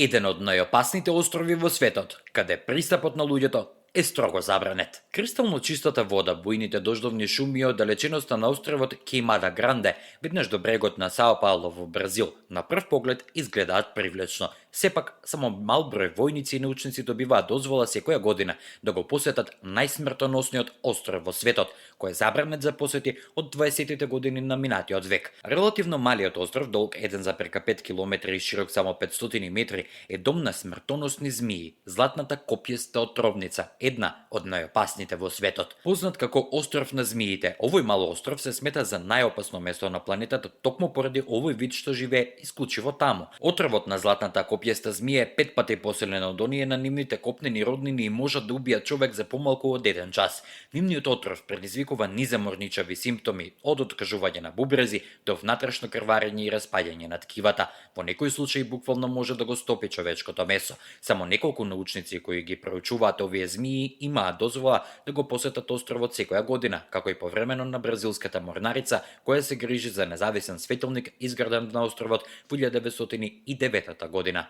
Еден од најопасните острови во светот, каде пристапот на луѓето е строго забранет. Кристално чистата вода, бујните дождовни шуми и оддалеченоста на островот Кеимада Гранде, веднаш до брегот на Сао Пауло во Бразил, на прв поглед изгледаат привлечно. Сепак, само мал број војници и научници добиваат дозвола секоја година да го посетат најсмртоносниот остров во светот, кој е забранет за посети од 20-тите години на минатиот век. Релативно малиот остров, долг 1,5 км и широк само 500 метри, е дом на смртоносни змии, златната копјеста отровница, една од најопасните во светот. Познат како остров на змиите, овој мал остров се смета за најопасно место на планетата токму поради овој вид што живее исклучиво таму. Отровот на златната копјеста змија е 5 пати посилен од оние на нивните копнени роднини и можат да убијат човек за помалку од 1 час. Нивниот отров предизвикува низаморничави симптоми од откажување на бубрези до внатрешно крварење и распаѓање на ткивата. Во некои случаи буквално може да го стопи човечкото месо. Само неколку научници кои ги проучуваат овие змии имаат дозвола да го посетат островот секоја година, како и повремено на бразилската морнарица која се грижи за независен светилник изграден на островот во 1909 година.